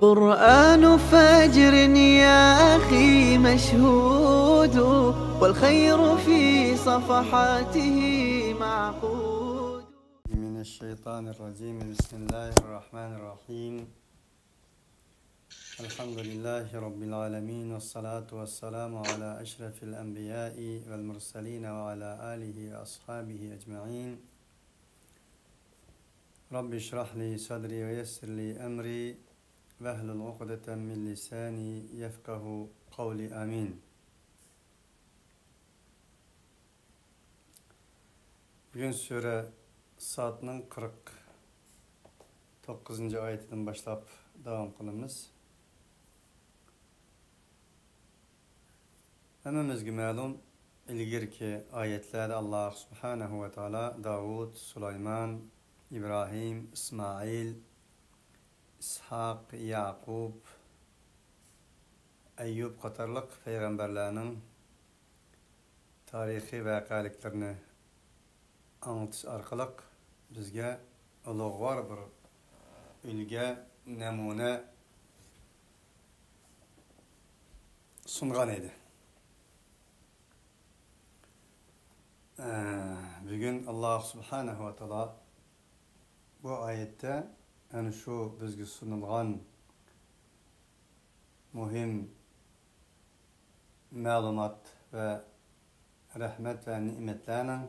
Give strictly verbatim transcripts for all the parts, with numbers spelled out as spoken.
قرآن فجر يا أخي مشهود، والخير في صفحاته معقود. من الشيطان الرجيم. بسم الله الرحمن الرحيم. الحمد لله رب العالمين، والصلاة والسلام على أشرف الأنبياء والمرسلين وعلى آله وأصحابه أجمعين. رب اشرح لي صدري ويسر لي أمري واحلل عقدة من لساني يفقه قولي. آمين. بۈگۈن سۈرە سادنىڭ قىرىق توققۇزىنچى ئايىتىدىن باشلاپ داۋام قىلىمىز. ھەممىمىزگە مەلۇم، ئىلگىرىكى ئايەتلەردە ئاللاھ سۇبھانەھۇ ۋە تائالا داۋۇت، سۇلايمان، ئىبراھىم، ئىسمائىل، ئىسھاق، يەقۇب، ئەييۇب قاتارلىق پەيغەمبەرلەرنىڭ تارىخىي ۋەقەلىكلىرىنى ئاڭلىتىش ئارقىلىق بىزگە ئۇلۇغۋار بىر ئۈلگە، نەمۇنە سۇنغان ئىدى. ئە، بۈگۈن ئاللاھ سۇبھانەھۇ ۋە تائالا بۇ ئايەتتە ئەنە شۇ بىزگە سۇنۇلغان مۇھىم مەلۇمات ۋە رەھمەت ۋە نېمەتلەرنىڭ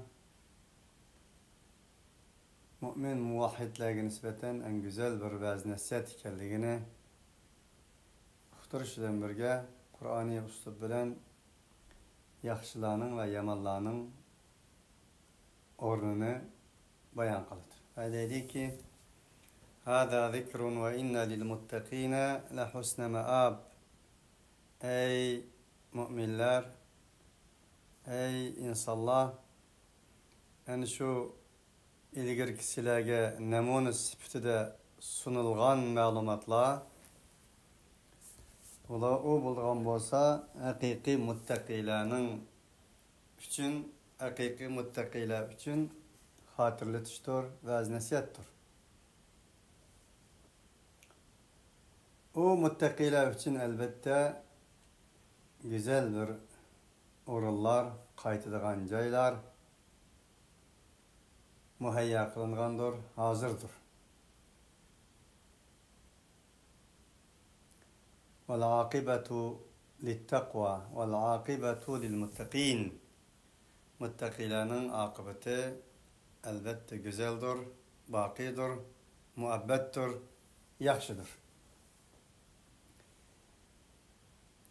مۆمىن مۇۋەھھىدلەرگە نىسبەتەن ئەڭ گۈزەل بىر ۋەز-نەسىھەت ئىكەنلىكىنى ئۇقتۇرۇش بىلەن بىرگە، قۇرئانىي ئۇسلۇب بىلەن ياخشىلارنىڭ ۋە يامانلارنىڭ ئورنىنى بايان قىلىدۇ. ۋە دەيدىكى، هذا ذكر وإن للمتقين لحسن مآب. ئەي مۆمىنلەر، ئەي ئىنسانلار، ئەنە شۇ ئىلگىرىكى سىلەرگە نەمۇنە سۈپىتىدە سۇنۇلغان مەلۇماتلار، ئۇلار، ئۇ بولىدىغان بولسا، ھەقىقىي مۇتتەقىيلەرنىڭ ئۈچۈن، ھەقىقىي مۇتتەقىيلەر ئۈچۈن خاتىرىلىتىشتۇر، ۋەز-نەسىھەتتۇر. ئۇ مۇتتەقىيلەر ئۈچۈن، ئەلۋەتتە، گۈزەل بىر ئورۇنلار، قايتىدىغان جايلار مۇھەييا قىلىنغاندۇر، ھازىردۇر. والعاقبة للتقوى، والعاقبة للمتقين. مۇتتەقىيلەرنىڭ ئاقىۋىتى، ئەلۋەتتە، گۈزەلدۇر، باقىيدۇر، مۇئەببەتتۇر، ياخشىدۇر.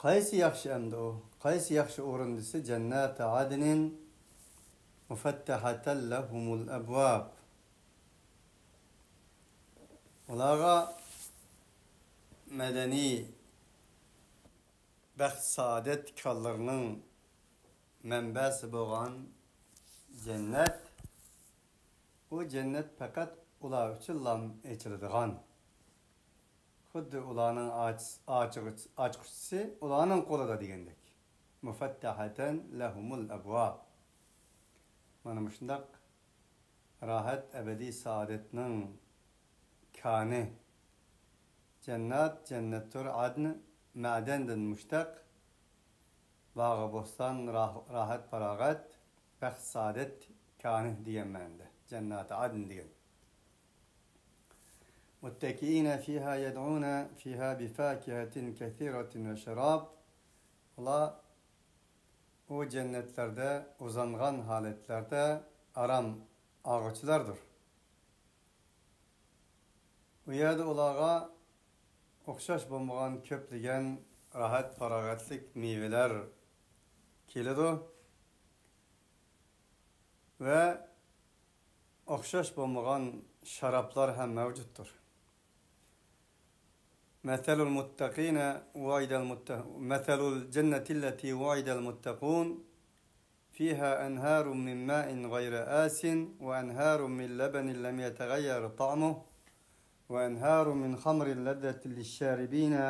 قايسى ياخشى ئەمدى ئۇ؟ قايسى ياخشى ئورۇن دېسە، جنات عدن مفتحة لهم الأبواب. ئۇلارغا مەدەنىي بەخت-سائادەت كانلىرىنىڭ مەنبەسى بولغان جەننەت، ئۇ جەننەت پەقەت ئۇلار ئۈچۈنلا ئېچىلىدىغان. خۇددى ئۇلارنىڭ ئاچ-، ئاچقۇچ-، ئاچقۇچىسى ئۇلارنىڭ قولىدا دېگەندەك. مۇفەتتەھەتەن لەھۇمۇل ئەبۋاب. مانا مۇشۇنداق راھەت، ئەبەدىي سائادەتنىڭ كانى. جەننەت، جەننەتتۇر، ئادن، مەدەندىن مۇشتەق. باغۇ بوستان، راھ-، راھەت، پاراغەت، بەخت، سائادەت كانى دېگەن مەنىدە. جەننەت ئادن دېگەن. مۇتتەكىئىنە فىھا يەدئۇنە فىھا بىفاكىھەتىن كەسىرەتىن ۋە شەراب. ئۇلار ئۇ جەننەتلەردە ئۇزانغان ھالەتلەردە ئارام ئالغۇچىلاردۇر. ئۇ يەردە ئۇلارغا ئوخشاش بولمىغان كۆپلىگەن راھەت-پاراغەتلىك مېۋىلەر كېلىدۇ ۋە ئوخشاش بولمىغان شارابلار ھەم مەۋجۇتتۇر. مەسەلۇل مۇتتەقىنە ۋەئىدەل مۇتتە-، مەسەلۇل جەننەتىللەتى ۋەئىدەل مۇتتەقۇن فىھا ئەنھارۇم مىن مائىن غەيرە ئاسىن ۋە ئەنھارۇم مىن لەبەنىن لەم يەتەغەييەر تەئمۇھ ۋە ئەنھارۇم مىن خەمرىن لەززەتىن لىششارىبىنە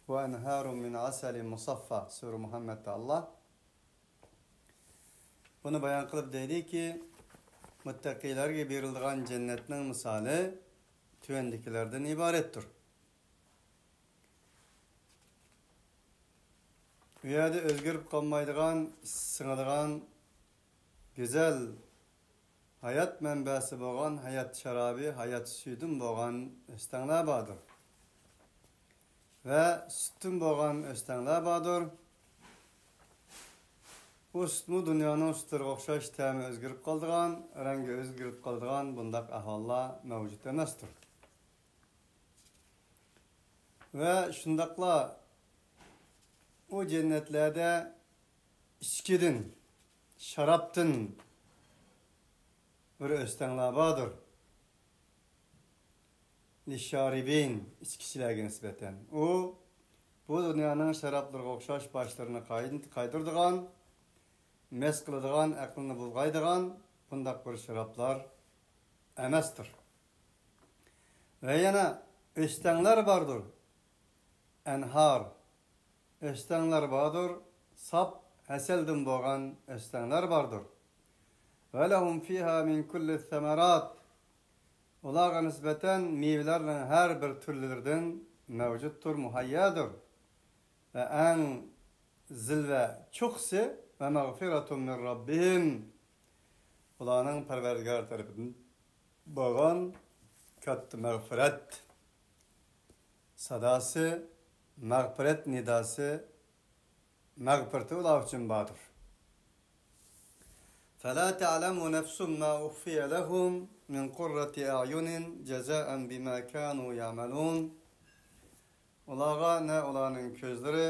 ۋە ئەنھارۇم مىن ئەسەلىن مۇسەففا. سۈرە مۇھەممەدتە ئاللاھ. بۇنى بايان قىلىپ دەيدىكى، مۇتتەقىيلەرگە بېرىلىدىغان جەننەتنىڭ مىسالى تۆۋەندىكىلەردىن ئىبارەتتۇر. ئۇ يەردە ئۆزگىرىپ قالمايدىغان، سىڭىدىغان گۈزەل ھايات مەنبەسى بولغان ھايات شارابى، ھايات سۈيىدىن بولغان ئۆستەڭلەر باردۇر. ۋە سۈتتىن بولغان ئۆستەڭلەر باردۇر. ئۇ سۈتمۇ دۇنيانىڭ سۈتلىرىگە ئوخشاش تەمى ئۆزگىرىپ قالىدىغان، رەڭگى ئۆزگىرىپ قالىدىغان بۇنداق ئەھۋاللار مەۋجۇت ئەمەستۇر. ۋە شۇنداقلا ئۇ جەننەتلەردە ئىچكىدىن، شارابتىن بىر ئۆستەڭلار باردۇر. لىشارىبىن، ئىچكۈچىلەرگە نىسبەتەن. ئۇ بۇ دۇنيانىڭ شارابلىرىغا ئوخشاش باشلىرىنى قاي-، قايتۇرىدىغان، مەست قىلىدىغان، ئەقلىنى بۇلغايدىغان بۇنداق بىر شارابلار ئەمەستۇر. ۋە يەنە ئۆستەڭلەر باردۇر. ئەنھار، ئۆستەڭلەر باردۇر، ساپ ھەسەلدىن بولغان ئۆستەڭلەر باردۇر. ۋە لەھۇم فىھا مىن كۇللى سەمەرات. ئۇلارغا نىسبەتەن مېۋىلەرنىڭ ھەر بىر تۈرلىرىدىن مەۋجۇتتۇر، مۇھەييەدۇر. ۋە ئەڭ زىلۋە چوققىسى ۋە مەغفىرەتۇن مىن رەببىھىم. ئۇلارنىڭ پەرۋەردىگار تەرىپىدىن بولغان كاتتا مەغپىرەت ساداسى، مەغپىرەت نىداسى، مەغپىرىتى ئۇلار ئۈچۈن باردۇر. فلا تعلم نفس ما أخفي لهم من قرة أعين جزاء بما كانوا يعملون. ئۇلارغا نە ئۇلارنىڭ كۆزلىرى،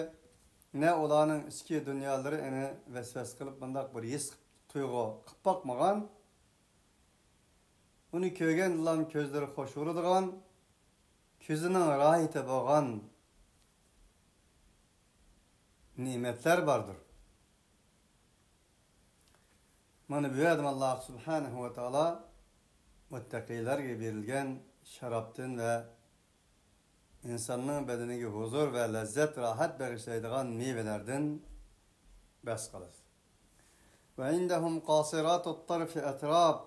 نە ئۇلارنىڭ ئىچكى دۇنيالىرى ئېنى ۋەسۋەسە قىلىپ، بۇنداق بىر ھېس تۇيغۇ قىلىپ باقمىغان. ئۇنى كۆرگەندىلا كۆزلىرى خوش ئۇرىدىغان، كۆزىنىڭ راھىتى بولغان نېمەتلەر باردۇر. مانا بۇ يەردە ئاللا سۇبھانەھۇ ۋە تائالا مۇتتەقىيلەرگە بېرىلگەن شارابتىن ۋە ئىنساننىڭ بەدىنىگە ھۇزۇر ۋە لەززەت، راھەت بېغىشلايدىغان مېۋىلەردىن بەس قىلىدۇ. وعندهم قاصرات الطرف أتراب.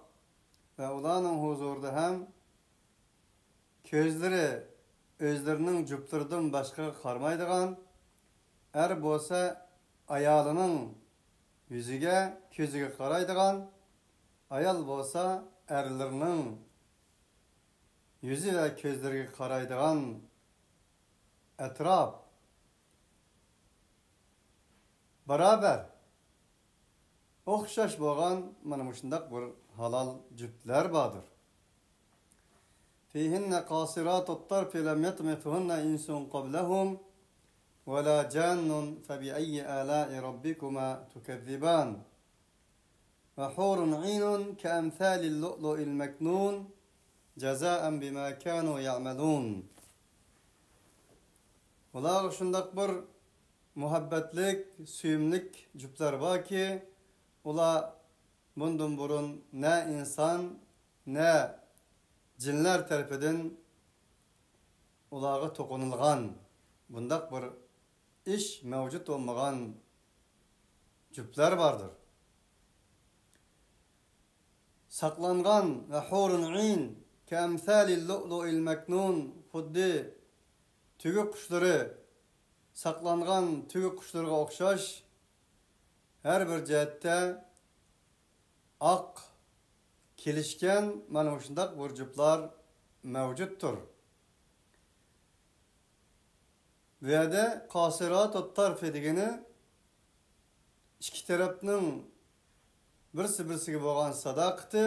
ۋە ئۇلارنىڭ ھۇزۇرىدا ھەم كۆزلىرى ئۆزلىرىنىڭ جۈپلىرىدىن باشقىغا قارىمايدىغان، ئەر بولسا ئايالىنىڭ يۈزىگە، كۆزىگە قارايدىغان، ئايال بولسا ئەرلىرىنىڭ يۈزى ۋە كۆزلىرىگە قارايدىغان ئەتراپ، باراۋەر، ئوخشاش بولغان مانا مۇشۇنداق بىر ھالال جۈپلەر باردۇر. فيهن قاصرات الطرف لم يطمثهن إنس قبلهم ولا جان فبأي آلاء ربكما تكذبان. وحور عين كأمثال اللؤلؤ المكنون جزاء بما كانوا يعملون. ئۇلارغا شۇنداق بىر مۇھەببەتلىك، سۆيۈملۈك جۈپلەر باركى، ئۇلار بۇندىن بۇرۇن نە ئىنسان، نە جىنلەر تەرىپىدىن ئۇلارغا توقۇنۇلغان، بۇنداق بىر ئىش مەۋجۇت بولمىغان جۈپلەر باردۇر. ساقلانغان ۋە ھۇرۇن ئىن كەمسەلىل لۇئلۇئىل مەكنۇن، خۇددى تۆگە قۇشلىرى، ساقلانغان تۆگە قۇشلىرىغا ئوخشاش، ھەر بىر جەھەتتە ئاق، كېلىشكەن، مانا مۇشۇنداق بۇرجۇپلار مەۋجۇتتۇر. بۇ يەردە قاسىراتۇت تارفى دېگىنى ئىككى تەرەپنىڭ بىرسى-بىرسىگە بولغان ساداقىتى،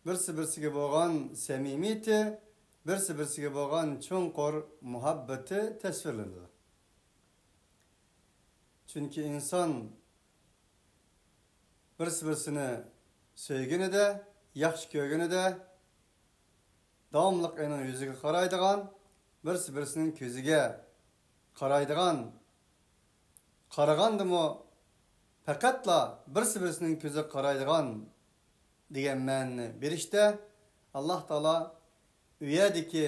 بىرسى-بىرسىگە بولغان سەمىمىيىتى، بىرسى-بىرسىگە بولغان چوڭقۇر مۇھەببىتى تەسۋىرلىنىدۇ. چۈنكى ئىنسان بىرسى-بىرسىنى سۆيگىنىدە، ياخشى كۆرگىنىدە، داۋاملىق ئېنىڭ يۈزىگە قارايدىغان، بىرسى-بىرسىنىڭ كۆزىگە قارايدىغان، قارىغاندىمۇ پەقەتلا بىرسى-بىرسىنىڭ كۆزىگە قارايدىغان دېگەن مەنىنى بېرىشتە، ئاللا تائالا ئۇ يەردىكى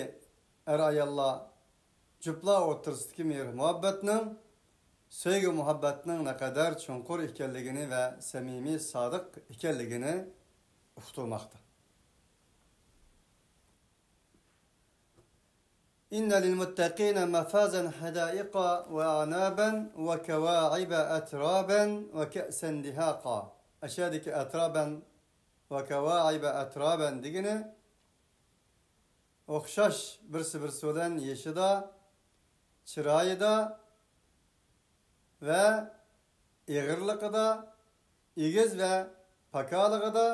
ئەر-ئاياللار، جۈپلار ئوتتۇرىسىدىكى مېھىر-مۇھەببەتنىڭ، سۆيگۈ-مۇھەببەتنىڭ نەقەدەر چوڭقۇر ئىكەنلىكىنى ۋە سەمىمىي، سادىق ئىكەنلىكىنى ئۇقتۇرماقتا. إن للمتقين مفازا حدائق وأعنابا وكواعب أترابا وكأسا دهاقا. ئەشەدىكى ئەترابەن ۋە كەۋائىبە ئەترابەن دېگىنى ئوخشاش بىرسى بىرسى بىلەن يېشىدا، چىرايىدا ۋە ئېغىرلىقىدا، ئېگىز ۋە پاكالىقىدا،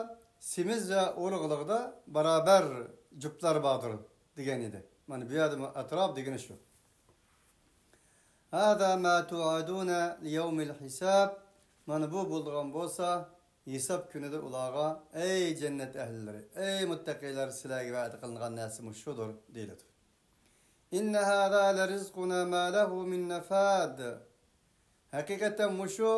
سېمىز ۋە ئۇلۇغلۇقىدا بارابەر جۈپلەر باردۇر دېگەن ئىدى. مانا بۇ يەردە ئەتراپ دېگىنى شۇ. هذا ما توعدون ليوم الحساب. مانا بۇ بولىدىغان بولسا ھېساب كۈنىدە ئۇلارغا، ئەي جەننەت ئەھلىلىرى، ئەي مۇتتەقىيلەر، سىلەرگە ۋەدە قىلىنغان نەرسە مۇشۇدۇر دېيىلىدۇ. إن هذا لرزقنا ما له من نفاد. ھەقىقەتەن مۇشۇ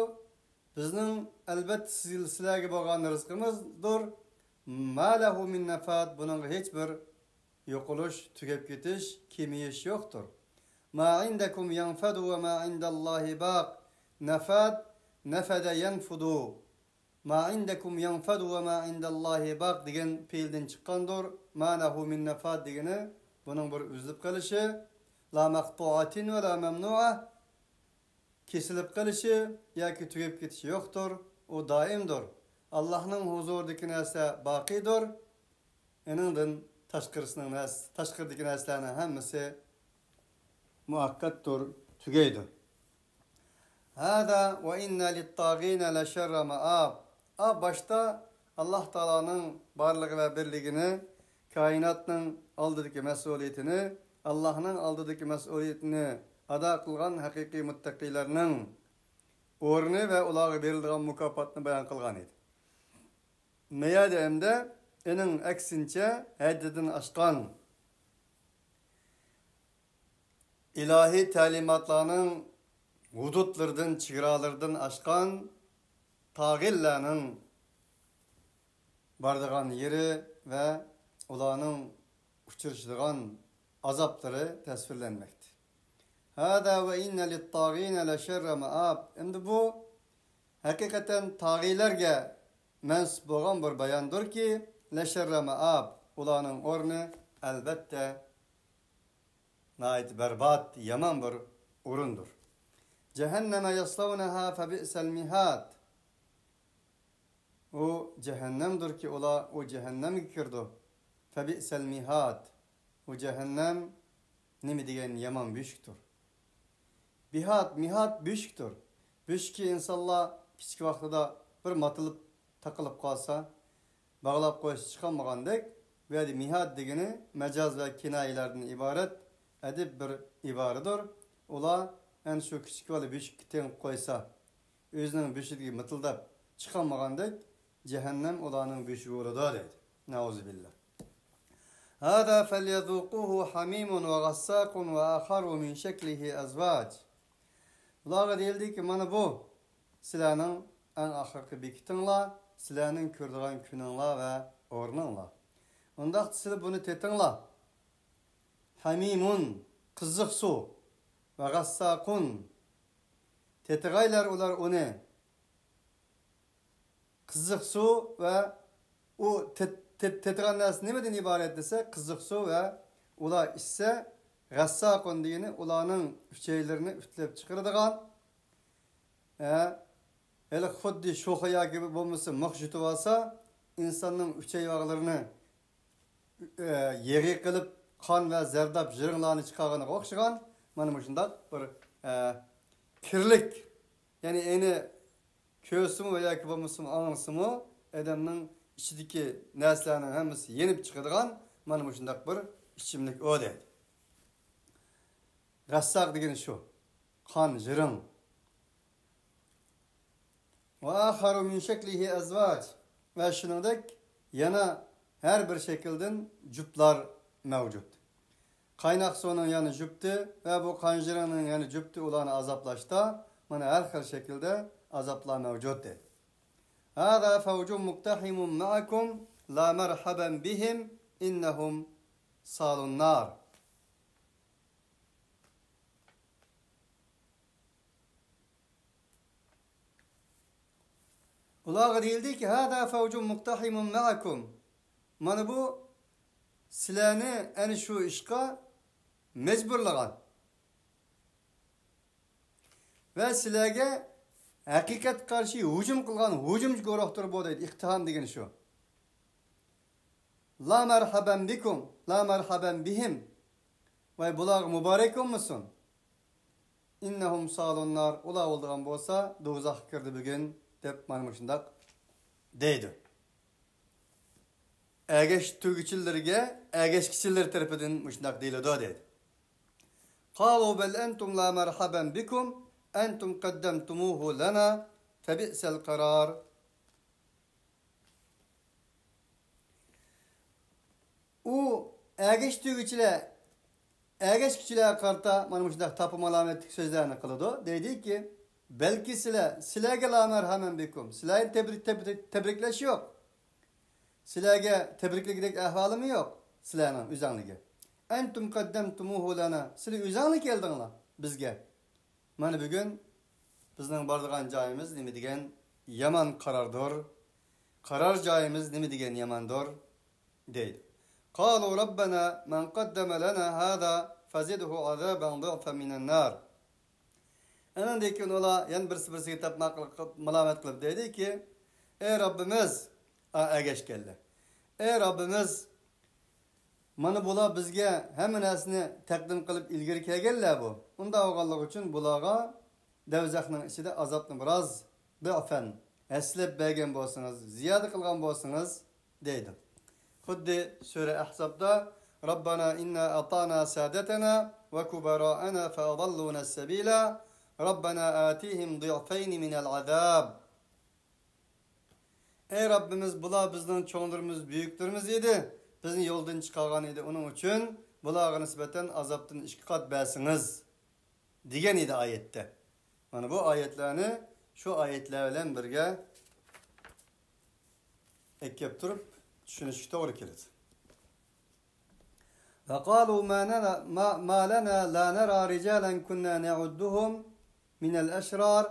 بىزنىڭ ئەلۋەتتە سىز-، سىلەرگە بولغان رىزقىمىزدۇر. ما له من نفاد، بۇنىڭغا ھېچ بىر يوقىلىش، تۈگەپ كېتىش، كېمىيىش يوقتۇر. ما عندكم ينفد وما عند الله باق. نفاد، نفد ينفد. ما عندكم ينفد وما عند الله باق دېگەن پېئىلدىن چىققاندۇر. ما له من نفاد دېگىنى بۇنىڭ بىر ئۈزۈلۈپ قېلىشى. لا مقطوعة ولا ممنوعة. كېسىلىپ قېلىشى ياكى تۈگەپ كېتىشى يوقتۇر، ئۇ دائىمدۇر. ئاللاھنىڭ ھۇزۇرىدىكى نەرسە باقىيدۇر. ئېنىڭدىن تاشقىرىسىنىڭ نەرس-، تاشقىرىدىكى نەرسىلەرنىڭ ھەممىسى مۇئەققەتتۇر، تۈگەيدۇ. هذا وإن للطاغين لشر مآب. ئا، باشتا ئاللاھ تائالانىڭ بارلىقى ۋە بىرلىكىنى، كائىناتنىڭ ئالدىدىكى مەسئۇلىيىتىنى، ئاللاھنىڭ ئالدىدىكى مەسئۇلىيىتىنى ئادا قىلغان ھەقىقىي مۇتتەقىيلەرنىڭ ئورنى ۋە ئۇلارغا بېرىلىدىغان مۇكاپاتنى بايان قىلغان ئىدى. مەيەدە ئەمدى ئېنىڭ ئەكسىنچە ھەددىدىن ئاشقان ئىلاھىي تەلىماتلارنىڭ ھۇدۇدلىرىدىن، چېگرالىرىدىن ئاشقان تاغىللارنىڭ بارىدىغان يېرى ۋە ئۇلارنىڭ ئۇچرىشىدىغان ئازابلىرى تەسۋىرلەنمەكتە. هذا وإن للطاغين لشر مآب. ئەمدى بۇ ھەقىقەتەن تاغىيلەرگە مەنسۇپ بولغان بىر باياندۇركى، لشر مآب، ئۇلارنىڭ ئورنى ئەلۋەتتە ناھايىتى بەربات، يامان بىر ئورۇندۇر. جهنم يصلونها فبئس المهاد. ئۇ جەھەننەمدۇركى، ئۇلار ئۇ جەھەننەمگە كىرىدۇ. فبئس المهاد. ئۇ جەھەننەم نېمە دېگەن يامان بۆشۈكتۇر. بىھاد، مىھاد بۆشۈكتۇر. بۆشۈككە ئىنسانلار كىچىك ۋاقتىدا بىر ماتىلىپ تاقىلىپ قالسا، باغلاپ قويسا چىقالمىغاندەك، بۇ يەردە مىھاد دېگىنى مەجاز ۋە كىنايىلەردىن ئىبارەت ئەدىب بىر ئىبارىدۇر. ئۇلار ئەنە شۇ كىچىك بالا بۆشۈككە تېڭىپ قويسا، ئۆزىنىڭ بۆشۈكىگە مىتىلداپ چىقالمىغاندەك، جەھەننەم ئۇلارنىڭ بۆشۈكى بولىدۇ، دەيدۇ. نەئۇزۇبىللا. هذا فليذوقوه حميم وغساق وآخر من شكله أزواج. بۇلارغا دېيىلدىكى، مانا بۇ سىلەرنىڭ ئەڭ ئاخىرقى بېكىتىڭلار، سىلەرنىڭ كۆرىدىغان كۈنۈڭلار ۋە ئورنۇڭلار. ئۇنداقتا سىلەر بۇنى تېتىڭلار. حميم، قىزىق سۇ، وغساق، تېتىغايلار ئۇلار ئۇنى. قىزىق سۇ ۋە ئۇ تېت-، تېت-، تېتىغان نەرسە نېمىدىن ئىبارەت دېسە، قىزىق سۇ ۋە ئۇلار ئىچسە، غەسساقۇن دېگىنى ئۇلارنىڭ ئۈچەيلىرىنى ئۈتلەپ چىقىرىدىغان، ھە، ھېلى خۇددى شوخا ياكى بولمىسا مىخ يۇتۇۋالسا، ئىنساننىڭ ئۈچەي ياغلىرىنى، ئە، يېغى قىلىپ، قان ۋە زەرداب يىرىڭلارنى چىقارغىنىغا ئوخشىغان، مانا مۇشۇنداق بىر، ئە، كىرلىك، يەنى ئېنى كۆرسىمۇ ۋە ياكى بولمىسىمۇ ئاڭلىسىمۇ، ئادەمنىڭ ئىچىدىكى نەرسىلەرنىڭ ھەممىسى يېنىپ چىقىدىغان مانا مۇشۇنداق بىر ئىچىملىك ئۇ دەيدۇ. غەسساق دېگىنى شۇ. قان، يىرىڭ. وآخر من شكله أزواج. ۋە شۇنىڭدەك يەنە ھەر بىر شەكىلدىن جۈپلار مەۋجۇت. قايناق سۇنىڭ يەنە جۈپتى ۋە بۇ قان يىرىڭنىڭ يەنە جۈپتى ئۇلارنى ئازابلاشتا، مانا ھەر خىل شەكىلدە ئازابلار مەۋجۇت دەيدۇ. هذا فوج مقتحم معكم لا مرحبا بهم إنهم صالوا النار. ئۇلارغا دېيىلدىكى، هذا فوج مقتحم معكم. مانا بۇ سىلەرنى ئەنە شۇ ئىشقا مەجبۇرلىغان ۋە سىلەرگە ھەقىقەتكە قارشى ھۇجۇم قىلغان ھۇجۇمچى گۇرۇھتۇر بۇ دەيدۇ. ئىقتىھام دېگىنى شۇ. لا مەرھەبەن بىكۇم، لا مەرھەبەن بىھىم. ۋاي بۇلارغا مۇبارەك بولمىسۇن. ئىننەھۇم سالۇن نار، ئۇلار بولىدىغان بولسا دوزاخقا كىردى بۈگۈن، دەپ مانا مۇشۇنداق دەيدۇ. ئەگەشتۈرگۈچىلىرىگە، ئەگەشكۈچىلىرى تەرىپىدىن مۇشۇنداق دېيىلىدۇ دەيدۇ. قالوا بل أنتم لا مرحبا بكم أنتم قدمتموه لنا فبئس القرار. ئۇ ئەگەشتۈرگۈچىلەر، ئەگەشكۈچىلەرگە قارىتا مانا مۇشۇنداق تاپا مالامەتلىك سۆزلەرنى قىلىدۇ. دەيدۇكى، بەلكى سىلەر، سىلەرگە لا مەرھەمەن بىكۇم، سىلەرنى تەبرىك، تەبرىك، تەبرىكلەش يوق. سىلەرگە تەبرىكلىگۈدەك ئەھۋالىمۇ يوق سىلەرنىڭ ئۆزەڭلىگە. ئەنتۇم قەددەمتۇمۇھۇ لەنا، سىلەر ئۆزەڭلار كەلدىڭلار بىزگە. مانا بۈگۈن بىزنىڭ بارىدىغان جايىمىز نېمە دېگەن يامان قاراردۇر، قارار جايىمىز نېمە دېگەن ياماندۇر، دەيدۇ. قالوا ربنا من قدم لنا هذا فزده عذابا ضعفا من النار. ئانىڭدىن كېيىن ئۇلار يەنە بىرسى بىرسىگە تاپا مالامەت قىلىپ دەيدۇكى، ئەي رەببىمىز، ئا، ئەگەشكەنلەر، ئەي رەببىمىز، مانا بۇلار بىزگە ھەممە نەرسىنى تەقدىم قىلىپ ئىلگىرى كەلگەنلەر بۇ. ئۇنداق بولغانلىقى ئۈچۈن بۇلارغا دەۋزەخنىڭ ئىچىدە ئازابنى بىراز، ضعفا، ھەسسىلەپ بەرگەن بولسىڭىز، زىيادە قىلغان بولسىڭىز، دەيدۇ. خۇددى سۈرە ئەھزابتا، ربنا إنا أطعنا سادتنا وكبراءنا فأضلونا السبيلا، ربنا آتهم ضعفين من العذاب. ئەي رەببىمىز، بۇلار بىزنىڭ چوڭلىرىمىز، بۈيۈكلىرىمىز ئىدى، بىزنى يولدىن چىقارغان ئىدى، ئۇنىڭ ئۈچۈن بۇلارغا نىسبەتەن ئازابتىن ئىككى قات بەرسىڭىز، دېگەن ئىدى ئايەتتە. مانا بۇ ئايەتلەرنى شۇ ئايەتلەر بىلەن بىرگە ئەكەپ تۇرۇپ چۈشىنىشكە توغرا كېلىدۇ. وقالوا ما نرى، ما، ما لنا لا نرى رجالا كنا نعدهم من الأشرار.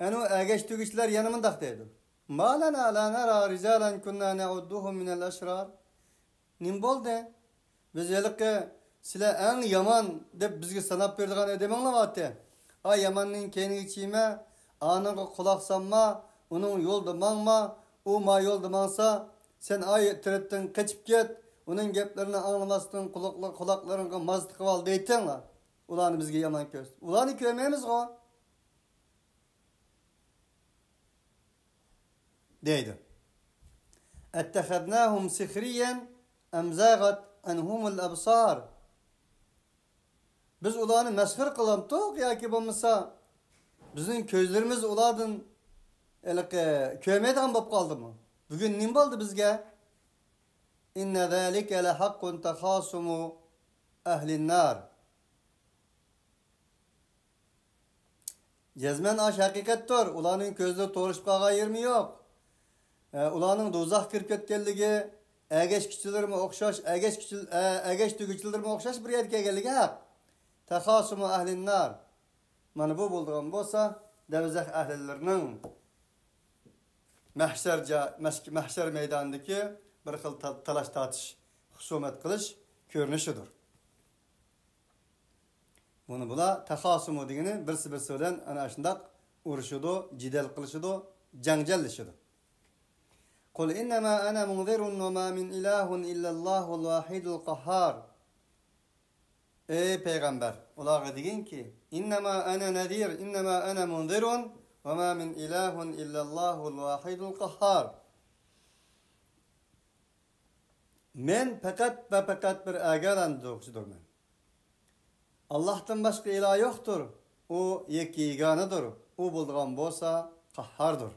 ئەنۇ ئەگەشتۈرگۈچىلەر يەنە مۇنداق دەيدۇ. ما لنا لا نرى رجالا كنا نعدهم من الأشرار. نېمە بولدى؟ بىز ھېلىقى سىلەر ئەڭ يامان دەپ بىزگە ساناپ بېرىدىغان ئادىمىڭلار بارتى. ئا ياماننىڭ كەينىگە چىيمە، ئانىڭغا قۇلاق سالما، ئۇنىڭ يولىدا ماڭما، ئۇ ما يولدا ماڭسا، سەن ئا تەرەپتىن قېچىپ كەت، ئۇنىڭ گەپلىرىنى ئاڭلىماستىن قۇلاقلا-، قۇلاقلىرىڭغا ماز تىقىۋال دەيتتىڭلار. ئۇلارنى بىزگە يامان كۆرسىتىپ. ئۇلارنى كۆرمەيمىزغۇ. دەيدۇ. أتخذناهم سخريا أم زاغت عنهم الأبصار. بىز ئۇلارنى مەسخىرە قىلامتۇق ياكى بولمىسا بىزنىڭ كۆزلىرىمىز ئۇلاردىن ھېلىقى كۆرمەيدىغان بولۇپ قالدىمۇ؟ بۈگۈن نېمە بولدى بىزگە؟ إن ذلك لحق تخاصم أهل النار. جەزمەن ئاشۇ ھەقىقەتتۇر. ئۇلارنىڭ كۆزلىرى تورۇشۇپ قالغان يېرىمۇ يوق. ئە، ئۇلارنىڭ دوزاخقا كىرىپ كەتكەنلىكى، ئەگەشكۈچىلىرىمۇ ئوخشاش، ئەگەشكۈچى-، ئە، ئەگەشتۈرگۈچىلىرىمۇ ئوخشاش بىر يەرگە كەلگەنلىكى ھەق. تخاصم أهل النار. مانا بۇ بولىدىغان بولسا، دەۋزەخ ئەھلىلىرىنىڭ مەھشەر جا-، مەش-، مەھشەر مەيدانىدىكى بىر خىل تا-، تالاش-تارتىش، خۇسۇمەت قىلىش كۆرۈنۈشىدۇر. بۇنى بۇلار تەخاسۇمۇ دېگىنى بىرسى بىرسى بىلەن ئەنە شۇنداق ئۇرۇشىدۇ، جېدەل قىلىشىدۇ، جەڭجەللىشىدۇ. قل إنما أنا منذر وما من إله إلا الله الواحد القهار. ئەي پەيغەمبەر، ئۇلارغا دېگىنكى، إنما أنا نذير، إنما أنا منذر وما من إله إلا الله الواحد القهار. مەن پەقەت ۋە پەقەت بىر ئاگاھلاندۇرغۇچىدۇرمەن. ئاللاھتىن باشقا ئىلاھ يوقتۇر. ئۇ يەككە يېگانىدۇر. ئۇ بولىدىغان بولسا قاھھاردۇر.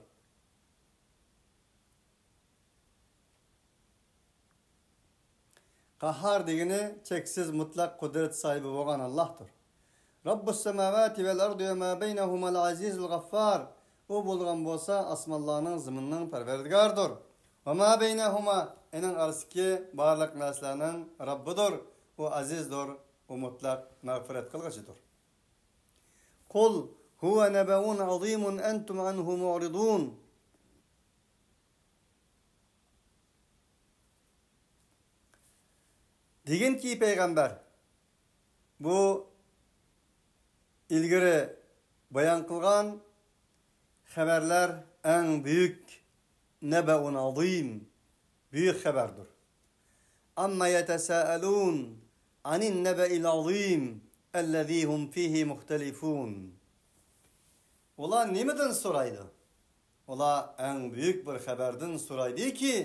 قاھھار دېگىنى چەكسىز مۇتلەق قۇدرەت ساھىبى بولغان ئاللاھتۇر. رب السماوات والأرض وما بينهما العزيز الغفار. ئۇ بولىدىغان بولسا ئاسمانلارنىڭ، زېمىننىڭ پەرۋەردىگارىدۇر. وما بينهما، ئېنىڭ ئارىسىدىكى بارلىق نەرسىلەرنىڭ رەببىدۇر. ئۇ ئەزىزدۇر، ئۇ مۇتلەق مەغپىرەت قىلغۇچىدۇر. قل هو نبأ عظيم أنتم عنه معرضون. دېگىنكى پەيغەمبەر، بۇ ئىلگىرى بايان قىلغان خەۋەرلەر ئەڭ بۈيۈك، نەبەئۇن ئازىم، بۈيۈك خەۋەردۇر. ئەممە يەتەسائەلۇن ئەنىن نەبەئىل ئازىم ئەللەزى ھۇم فىھى مۇختەلىفۇن. ئۇلار نېمىدىن سورايدۇ؟ ئۇلار ئەڭ بۈيۈك بىر خەۋەردىن سورايدىكى،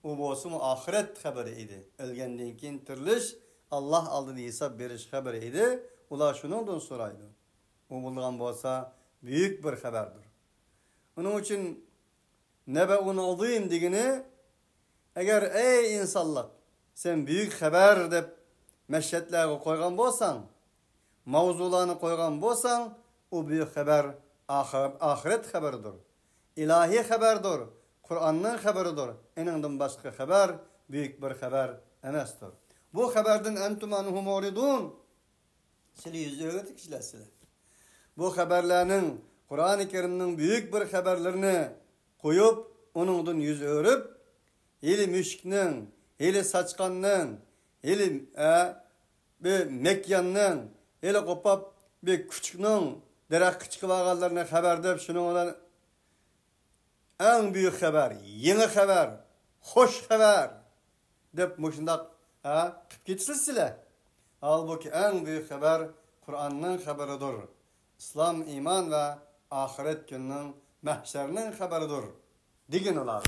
ئۇ بولسىمۇ ئاخىرەت خەۋىرى ئىدى. ئۆلگەندىن كېيىن تىرىلىش، ئاللاھ ئالدىدا ھېساب بېرىش خەۋىرى ئىدى. ئۇلار شۇنىڭدىن سورايدۇ. ئۇ بولغان بولسا بۈيۈك بىر خەۋەردۇر. ئۇنىڭ ئۈچۈن نەبەئۇن ئازىم دېگىنى، ئەگەر ئەي ئىنسانلىق، سەن بۈيۈك خەۋەر دەپ مەشھەدلەرگە قويغان بولساڭ، ماۋزۇلارنى قويغان بولساڭ، ئۇ بۈيۈك خەۋەر ئاخىر-، ئاخىرەت خەۋىرىدۇر. ئىلاھىي خەۋەردۇر، قۇرئاننىڭ خەۋىرىدۇر. ئېنىڭدىن باشقا خەۋەر بۈيۈك بىر خەۋەر ئەمەستۇر. بۇ خەۋەردىن ئەنتۇم ئەنھۇ مۇئرىدۇن. سىلى يۈز ئۆرۈتۈكچىلەر سىلى. بۇ خەۋەرلەرنىڭ، قۇرئانى كەرىمنىڭ بۈيۈك بىر خەۋەرلىرىنى قويۇپ، ئۇنىڭدىن يۈز ئۆرۈپ، ھېلى مۈشۈكنىڭ، ھېلى ساچقاننىڭ، ھېلى، ئە، بىر مەكياننىڭ، ھېلى قوپاپ بىر كۈچۈكنىڭ دەرەخكە چىقىۋالغانلىرىنى خەۋەر دەپ، شۇنىڭ بىلەن ئەڭ بۈيۈك خەۋەر، يېڭى خەۋەر، خوش خەۋەر دەپ مۇشۇنداق، ھە، قىپ كېتىسىز سىلەر. ھالبۇكى، ئەڭ بۈيۈك خەۋەر قۇرئاننىڭ خەۋىرىدۇر. ئىسلام، ئىمان ۋە ئاخىرەت كۈنىنىڭ، مەھشەرنىڭ خەۋىرىدۇر، دېگىن ئۇلار.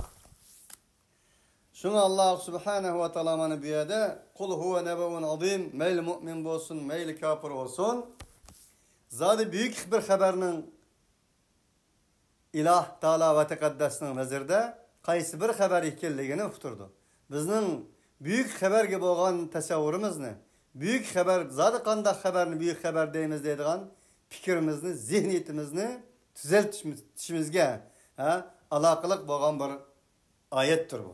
شۇڭا ئاللاھ سۇبھانەھۇ ۋە تائالا مانا بۇ يەردە، قۇل ھۇۋە نەبەئۇن ئازىم، مەيلى مۇئمىن بولسۇن، مەيلى كاپىر بولسۇن، زادى بۈيۈك بىر خەۋەرنىڭ ئىلاھ تائالا ۋە تەقەددەسنىڭ نەزىرىدە قايسى بىر خەۋەر ئىكەنلىكىنى ئۇقتۇرىدۇ. بىزنىڭ بۈيۈك خەۋەرگە بولغان تەسەۋۋۇرىمىزنى، بۈيۈك خەۋەر، زادى قانداق خەۋەرنى بۈيۈك خەۋەر دەيمىز دەيدىغان پىكرىمىزنى، زېھنىيىتىمىزنى تۈزەلتىشىمىزگە، ھە، ئالاقىلىق بولغان بىر ئايەتتۇر بۇ.